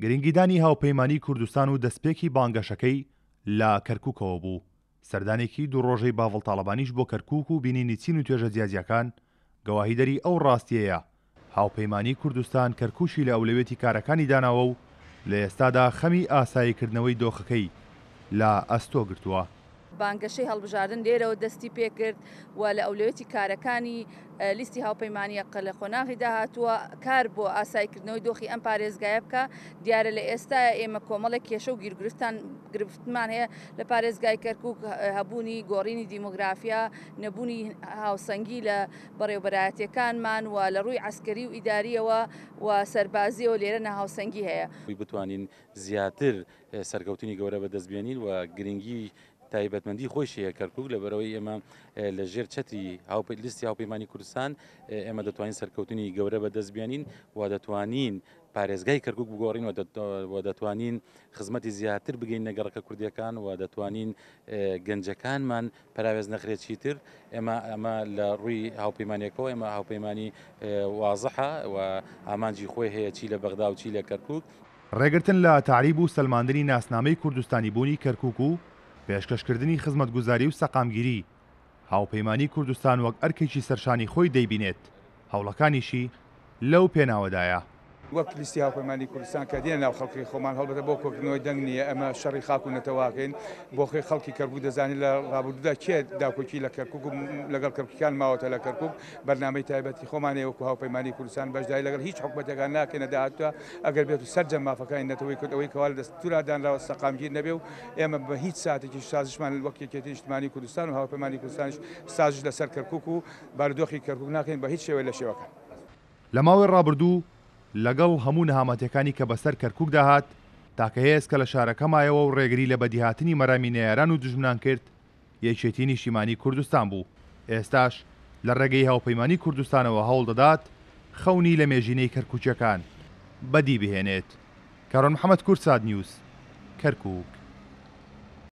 گرنگیدانی هاوپەیمانیی کوردستان و دەستپێکی بانگەشەکەی لە کەرکوکەوە بوو، سەردانێکی دوو ڕۆژەی باڤڵ تاڵەبانیش بۆ کەرکوک و بینینی چین و توێژە جیاجیاکان گەواهیدەری ئەو ڕاستیەیە هاوپەیمانیی کوردستان کەرکوکی لە ئەولەویەتی کارەکانی داناوە و لە ئێستادا خەمی ئاساییکردنەوەی دۆخەکەی لە ئەستۆ گرتووە. بانگەشەی هەڵبژاردن لێرەوە دەستی پێکرد و لە ئەولەویەتی کارەکانی لیستی هاوپەیمانییە لە قۆناغی داهاتووە کار بۆ ئاساییکردنەوەی دۆخی ئەم پارێزگایە بکا. دیارە لە ئێستایا ئێمە کۆمەڵێک کێشە و گیروگرفتان گرفتمان هەیە لە پارێزگای کەرکووک، هەبوونی گۆڕینی دیمۆگرافیا، نەبوونی هاوسەنگی لە بەڕێوەبەرایەتییەکانمان و لە ڕووی عەسکەری و ئیدارییەوە و سەربازییەوە لێرە ناهاوسەنگی هەیە. بتوانین زیاتر سەرکەوتنی گەورە بەدەست بێنین و گرنگی تایبەتمەندی خۆیشی هەیە کەرکک لەبەرەوەی ئێمە لە ژێر چەتری لیستی هاوپەیمانی کوردستان ئێمە دەتوانین سەرکەوتنی گەورە بەدەست بێنین و دەتوانین پارێزگای کەرکک بگۆڕین و دەتوانین خزمەتی زیاتر بگەین نەگەڕەکە کوردیەکان و دەتوانین گەنجەکانمان پەراوێز نەخرێت چیتر ئێمە ئەمە لە ڕووی هاوپەیمانێکەوە ئێمە هاوپەیمانی وازحە و ئامانجی خۆی هەیە چی لە بەغدا و چی لە کەرکک. ڕێگرتن لە تەعریب و سەلماندنی ناسنامەی کوردستانیبوونی کەرکوک و پێشکەشکردنی خزمەتگوزاری و سەقامگیری، هاوپەیمانی کوردستان وەک ئەرکێکی سەرشانی خۆی دەیبینێت، هەوڵەکانیشی لەو پێناوەدایە. وەک لیستی هاوپەیمانی کوردستان کە دێنە ناو خەڵکی خۆمان هەڵبەتە بۆ کۆکردنەوەی دەنگ نییە، ئێمە شەڕی خاک و نەتەوە ئەکەین، بۆ خۆی خەڵکی کەرکوک دەزانێت لە ڕابردوودا کێ داکۆکی لە کەرکوک و لەگەڵ کەرکوکیان ماوەتە لە کەرکوک، بەرنامەی تایبەتی خۆمان هەیە وەکو هاوپەیمانی کوردستان بەشداری لەگەڵ هیچ حکومەتێکا ناکەین لە داهاتوودا ئەگەر بێت و سەرجەم مافەکانی نەتەوەی کورد ئەوەی کەوا لە دەستورا دانراوە سەقامگیر نەبێ و ئێمە بە هیچ ساتێکیش سازشمان وەک یەکێتی نیشتمانی کوردستان و هاوپەیمانی کوردستانیش سازش لەسەر کەرکوک و بارودۆخی کەرکوک ناکەین بە هیچ شێوەیە لە شێوەکان. لە ماوەی ڕابردوو لەگەڵ هەموو نەهامەتیەکانی کە بەسەر کەرکوکدا هات، تاکە هێز کە لە شارەکە مایەوە و ڕێگری لە بەدیهاتنی مەرامی نەیاران و دوژمنان کرد، یەکێتی نیشتیمانی کوردستان بوو، ئێستاش لە ڕێگەی هاوپەیمانی کوردستانەوە هەوڵ دەدات خەونی لەمێژینەی کەرکوکیەکان بەدی بهێنێت. کاروان محەمەد کوردسات نیوز، کەرکوک.